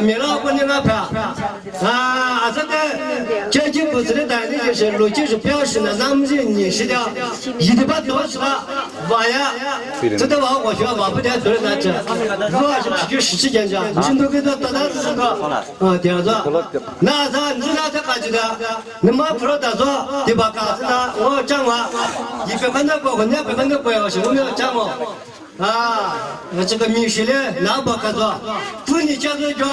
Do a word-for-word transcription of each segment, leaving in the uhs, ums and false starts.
Mira ko ni nga pha. A, aza de, che ji ko sre da ni je she lo ji shu pya shi na nam ji ni shi da. Yi de ba do shi ba. Wa ya. Zhe de wa wo xue wa bu de de na zhe. Wa shi shi shi jian jia. Jin du ge de da da zhe de. A, dian zhe. Na za ni na de ka ji da. Ni ma pro da zo. Di ba ka zhe na. Wo jiang wa. Yi pe kan de ko, ko ni pe kan de ko ya shi wo miao jiang wo. A, zhe ge mi shi le, na ba ka zo. Pu ni jia zo jo.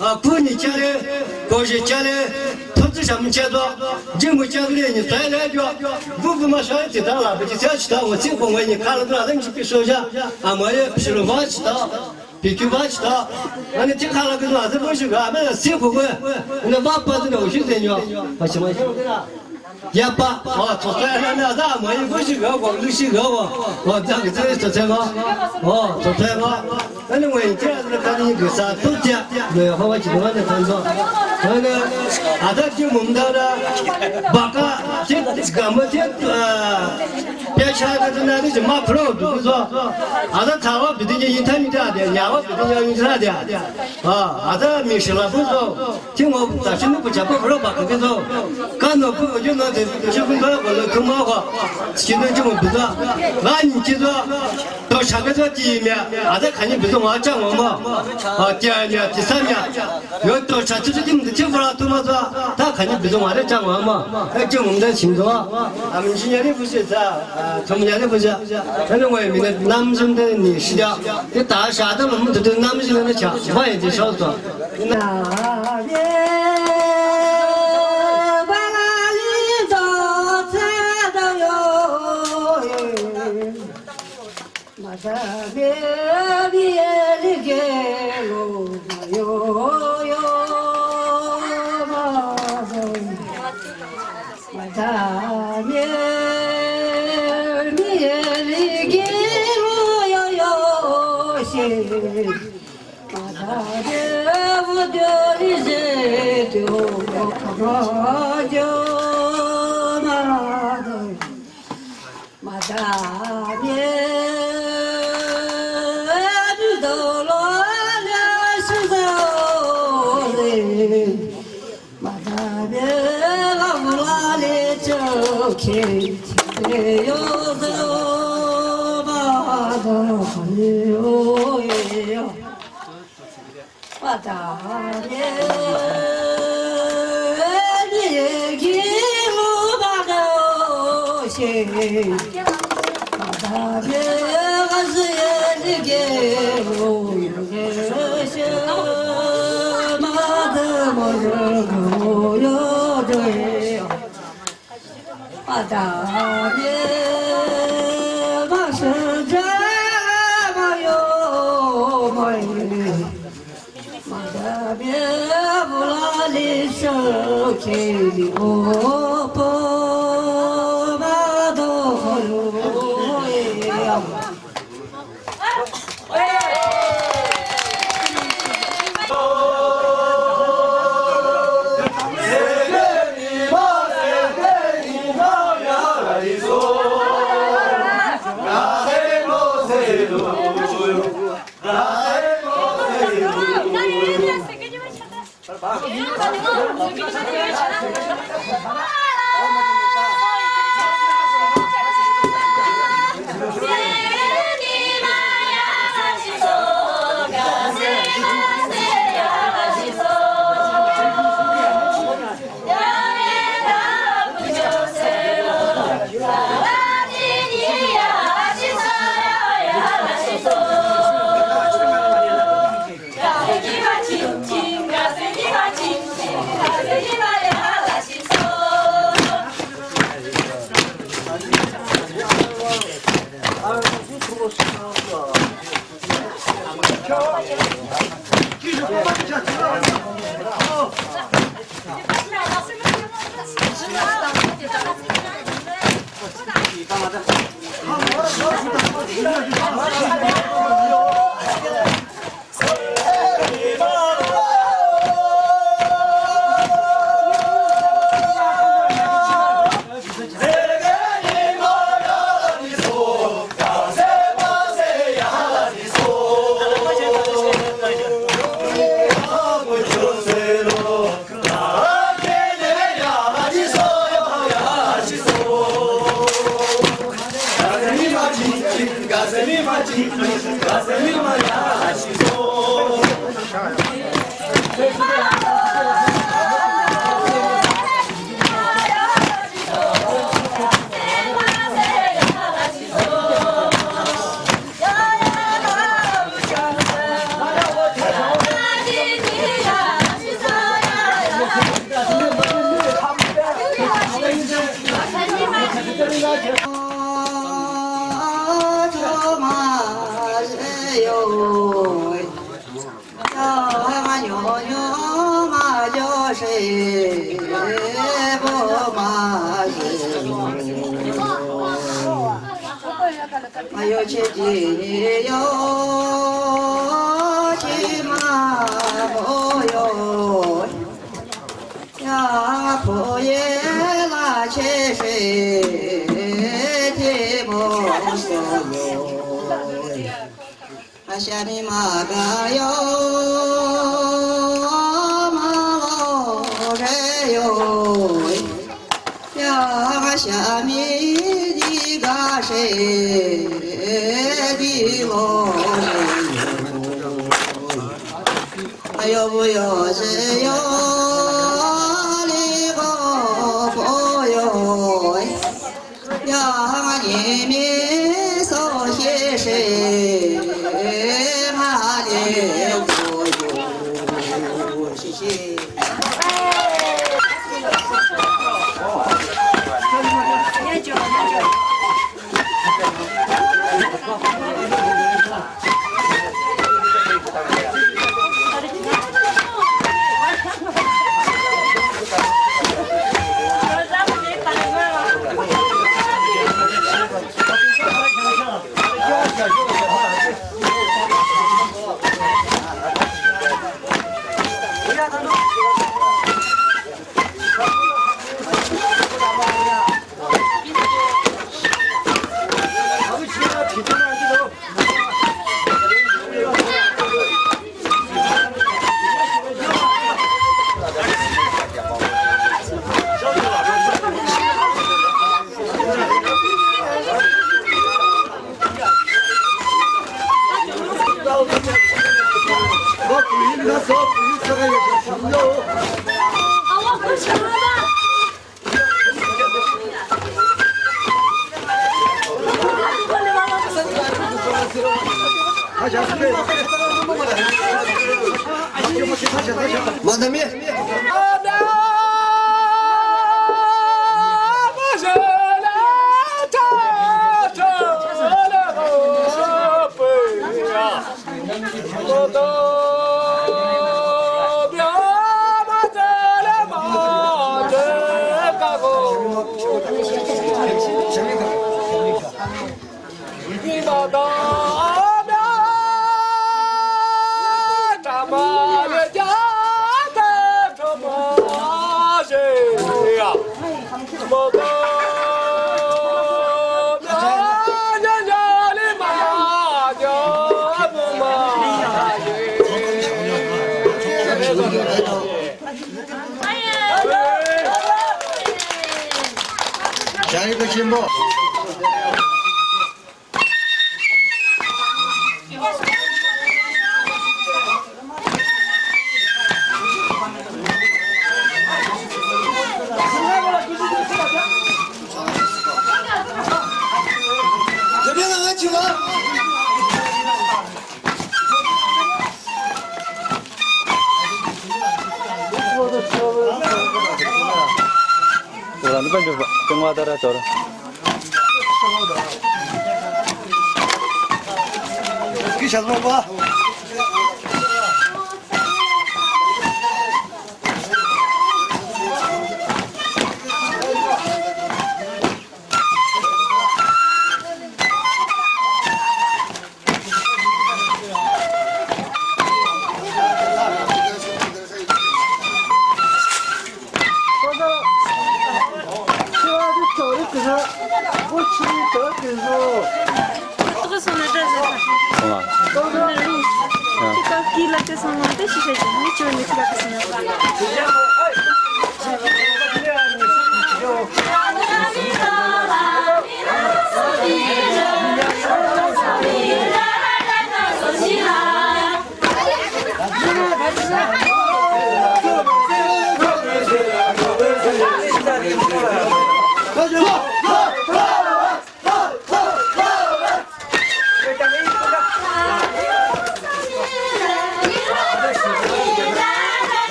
A, pu ni jia le, ko shi jia le, to zi sham jia zo. Ji mu jia le ni zai le jo. Bu bu ma sha ti da la, bu ji jia chi da, wo ji ko wei ni ka la da, ren ji bi sho ja. A, mo ye bi shu lo ma chi da. Bi ju ba chi da. A, ni ji ka la ge la, zi bu shi ga, me si ko wei. Ni ba ba zi ne wo shi zi nyo. Ba shi ma shi da. Ya pa, o, tsotsai na na za mo yi bu shi ga wo, lu shi ga wo, o, za ge zai tsotsai ma, o, tsotsai ma. Anyway, jia na ka ni ge sa tu jia, ne ho wa chi wa ne tan zo. Ana, a za ji mum da da, ba ka, ji ga mo ji, a, pya cha ka na ni ma pro du zo. A za ta wa bi de yin ta ni da de, ya wa bi de yin ta de. A, a za mi shi la bu zo. Tingwa za shi nu bu cha bu ro ba ke zo. Ka no bu ju no de shi bu ba ko lo tu ma ko. Shi nu ju bu za. Ba ni ji zo. Do sha ke zo ji mia. A za ka ni bu zo wa cha wa ma. A, tia mia, ti sa mia. Yo do sha ji ji mu ji bu la tu ma zo. Ta ka ni bu zo wa de cha wa ma. E ji mu de shin zo. A, mi shi ya ni bu shi za. A, tu mi ya ni bu za. Anyway, mi ne nam jin de ni shi da. Ye ta sha de mu de nam jin de cha. Ba ye de sha zo.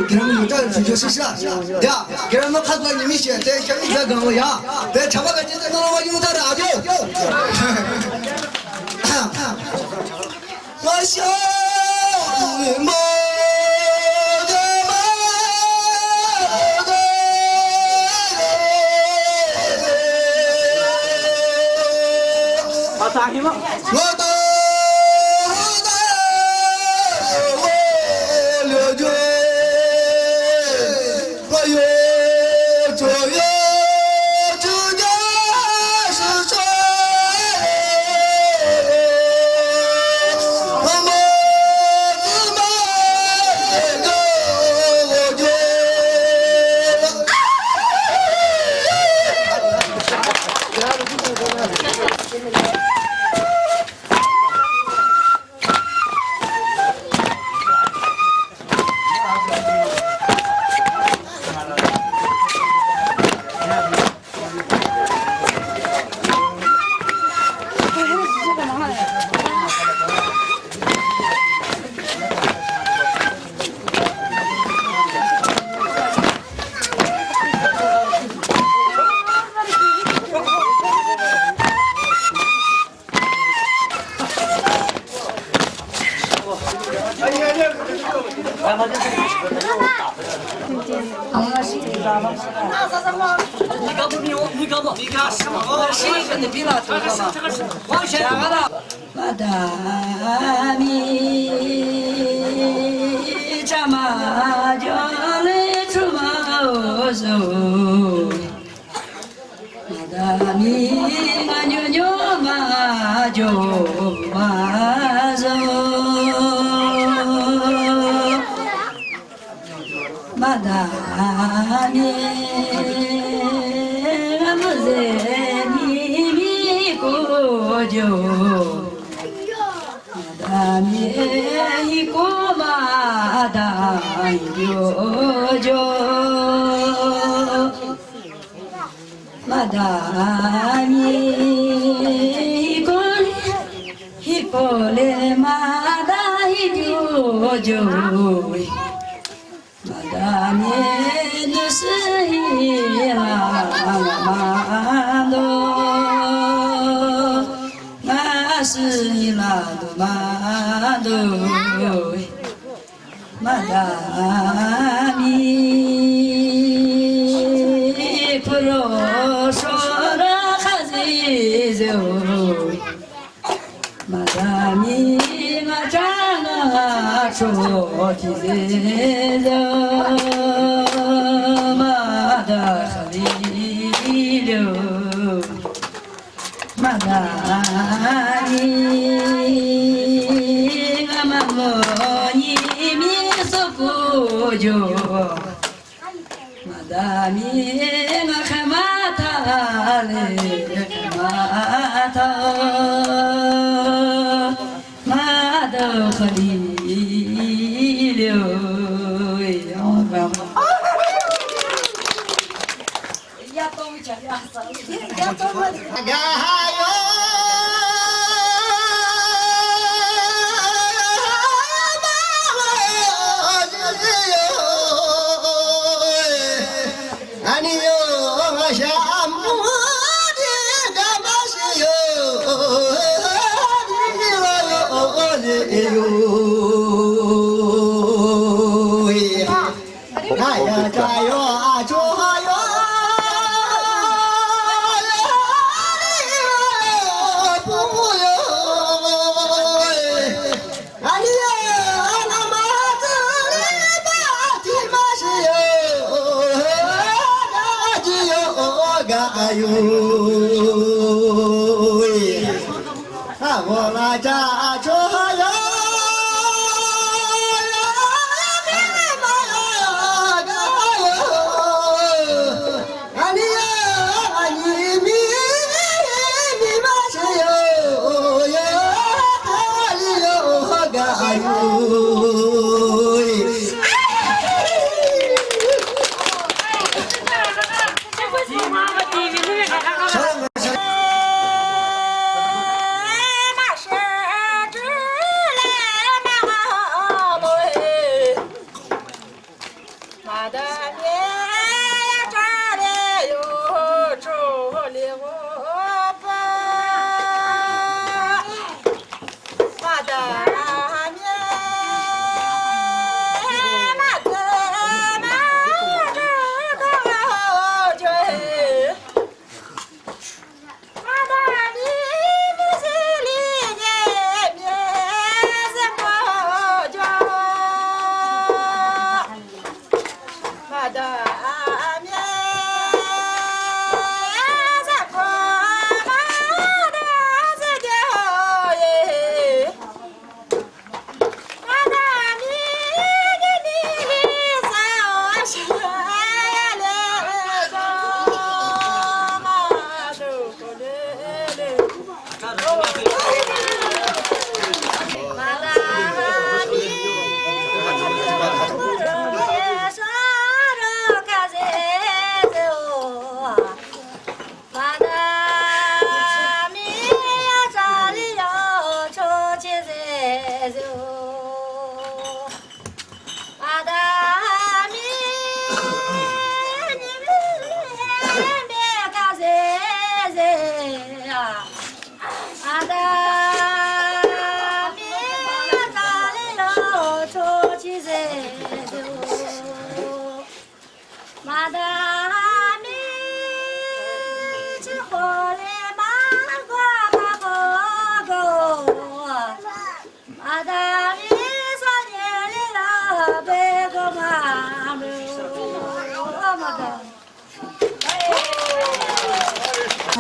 Kira mo ta, video sisa. Ya, kira mo khat la ni mi siya, te siya ni ga gang ya. Te chaba ka jita no wa yung ta ra, adio. Madami chama jole chuma ozo. Madami manyonyo majo mazo. Madami mamuze mimi kojo. Madami hiko madami jojo. Madami hiko, hiko le madami jojo. Madami nusi hila mando. Shini la du ma du. Madami kuro shora khazi zeu. Madami ngachana choti zeu. Mada khali leu. Madami nga mamoni mi sokujo. Madami nga khamata le khamata. Mada khali leu.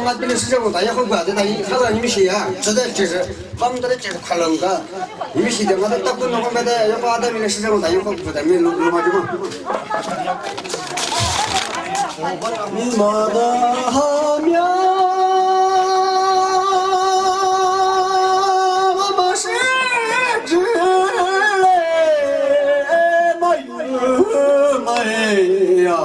Nga bini sijang ta ya khogwa de ta yi, khada yi mi shi ya, chada chiri, bam da chiri khalong ga. Yi mi shi de nga da ta kun no ga da ya pa da bini sijang ta ya khogwa da mi lo lo ma ju ma. Mi ma da ha mya ma shi ji le ma yu ma ya.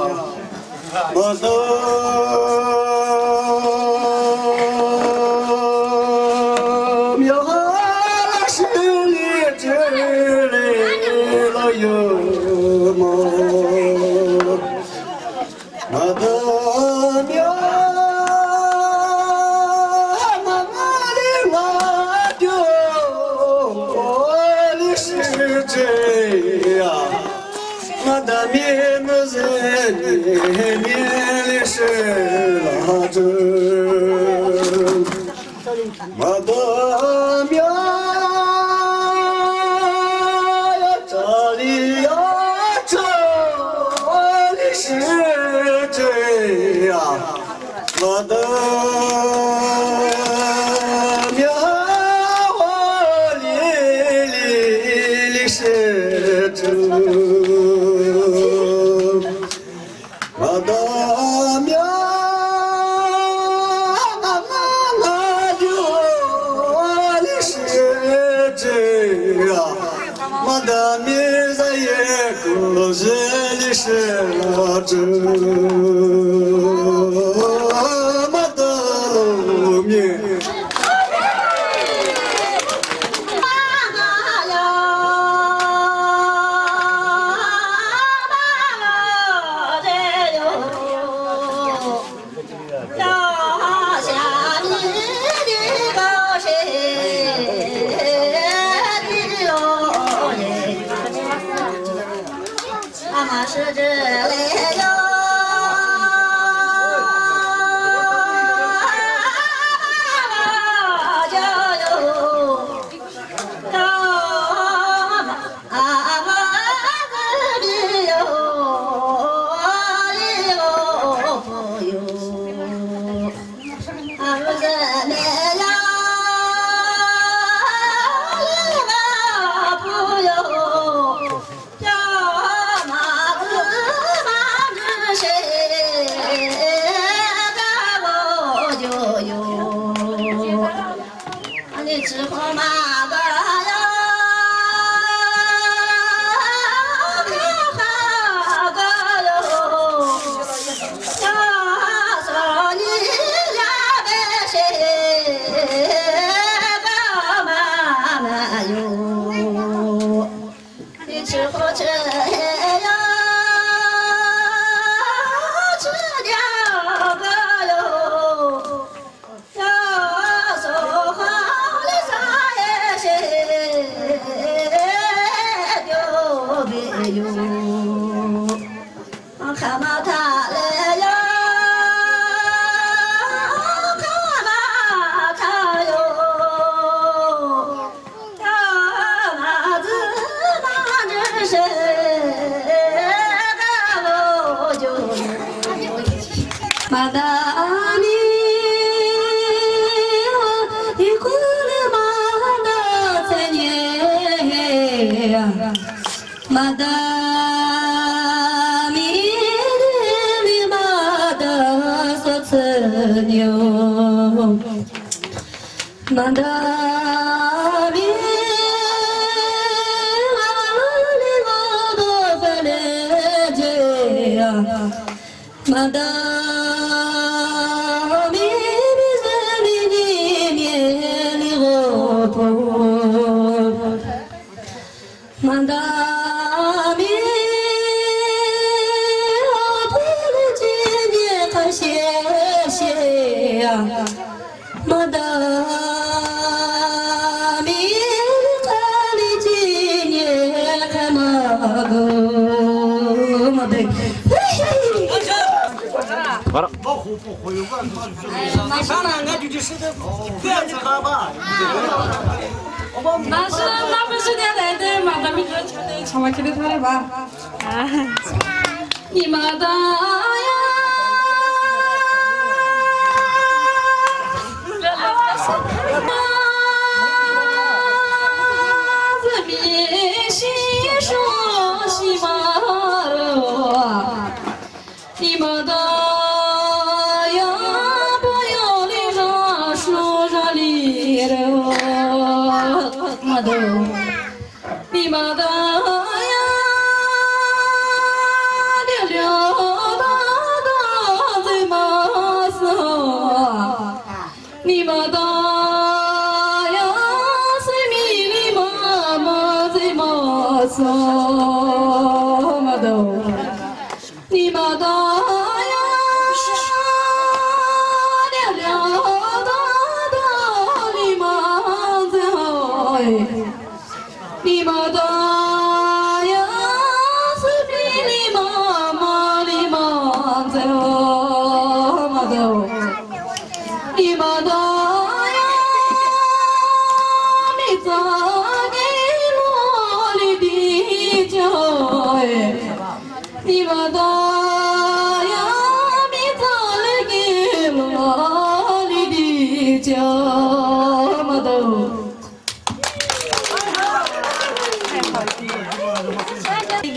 Ya, madam mi müzeni mi lishilajü. Madam ya, ya chali ya chali shijü ya. Madam ya, wa li li li shijü. Madam ya, madam ya, madam ya, madam ya, madam ya.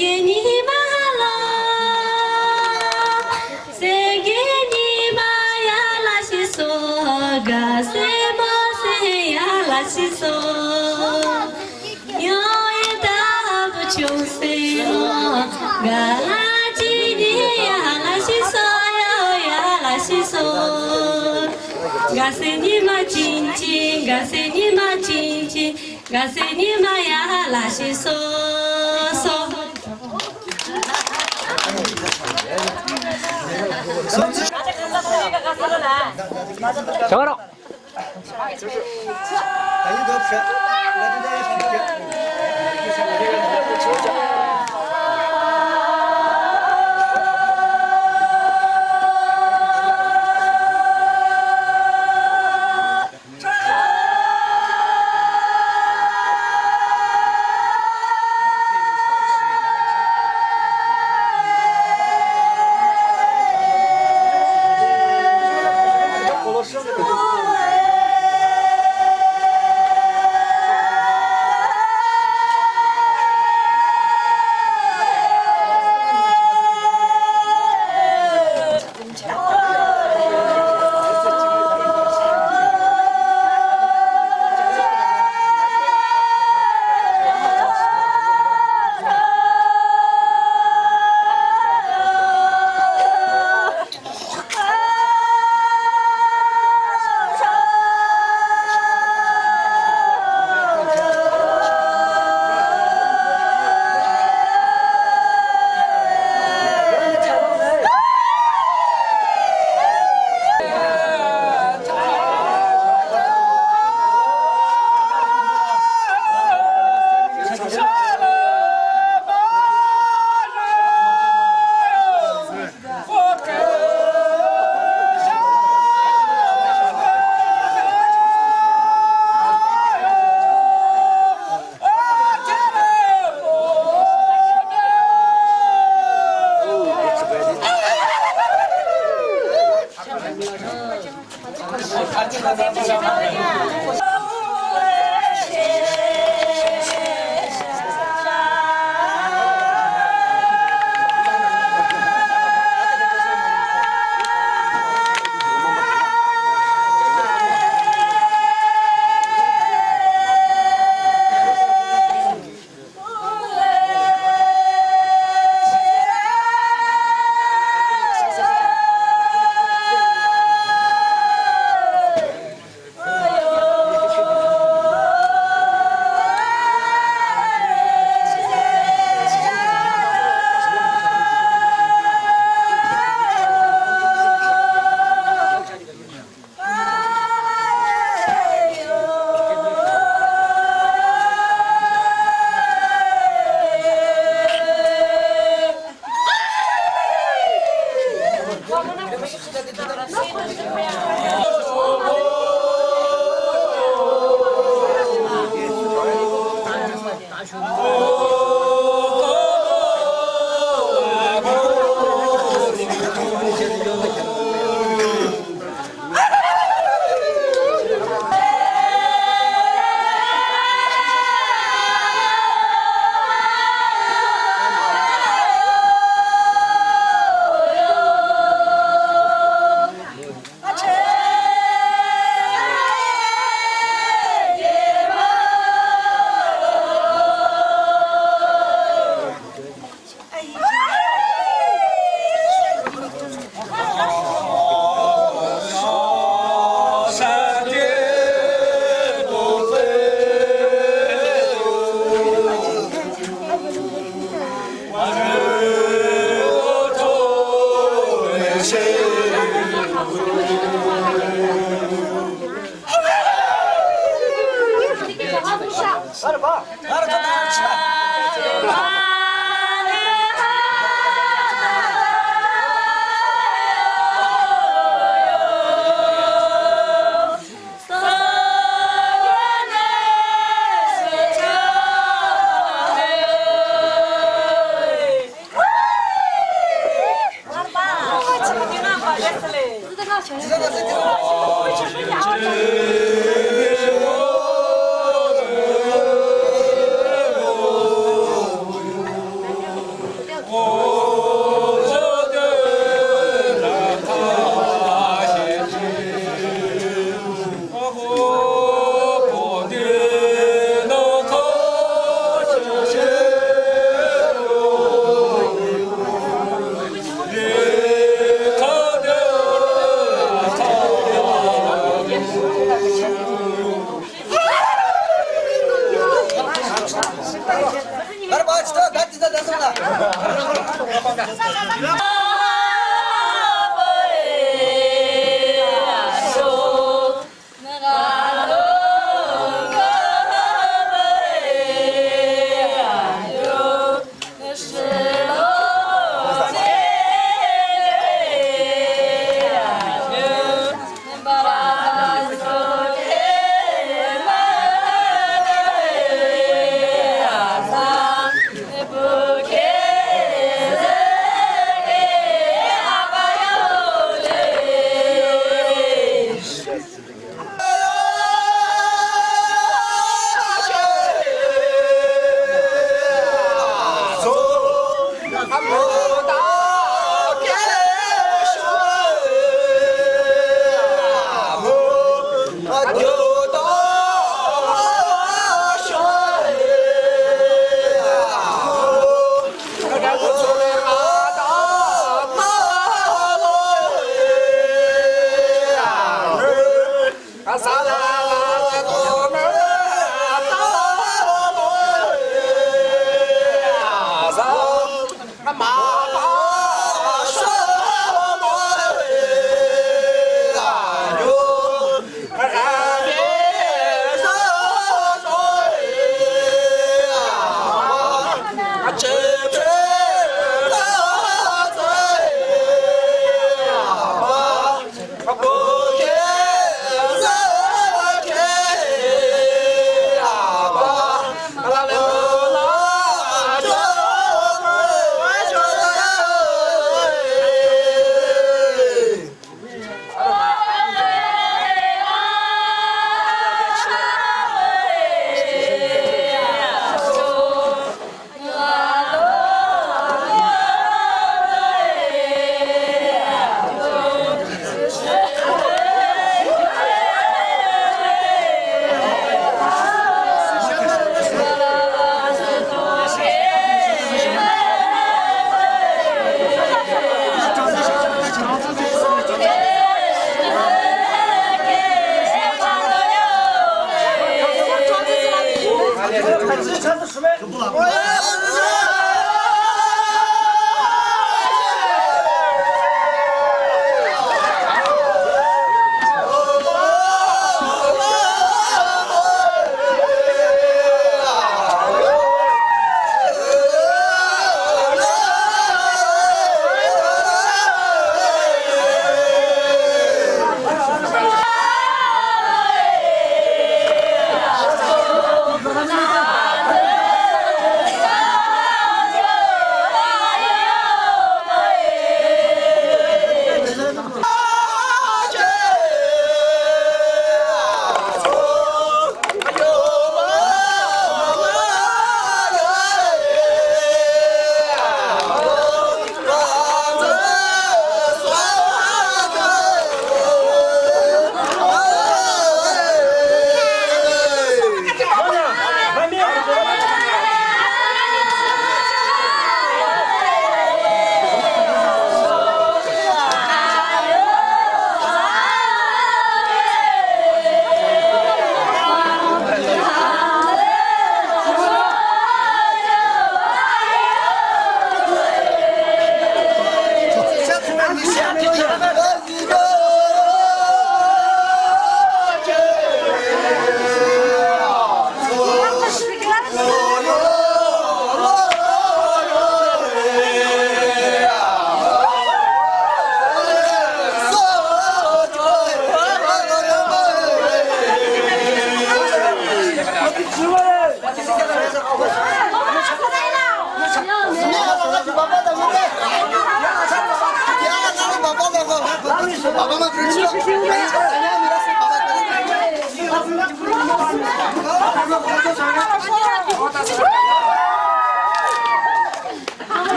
Gini mahalo, se gini maya la siso, ga se mo se ya la siso. Yo ita bu chung se lo, ga la chini ya la siso, yo ya la siso. Ga se ni ma ching ching, ga se ni ma ching ching, ga se ni ma ya la siso, so. Charo.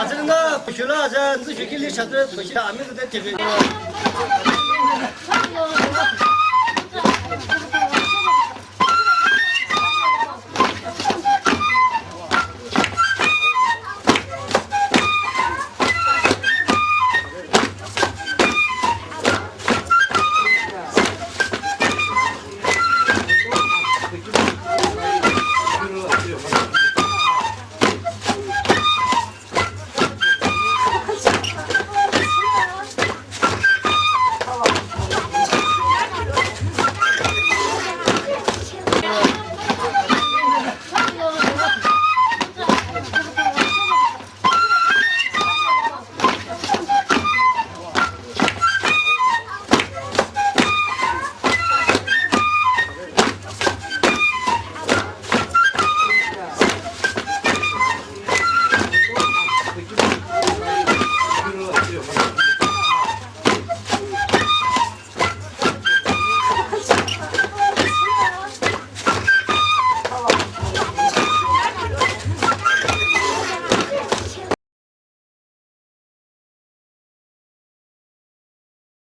Azengna kushula aza nzü shukili shadre kushila amizde tebe.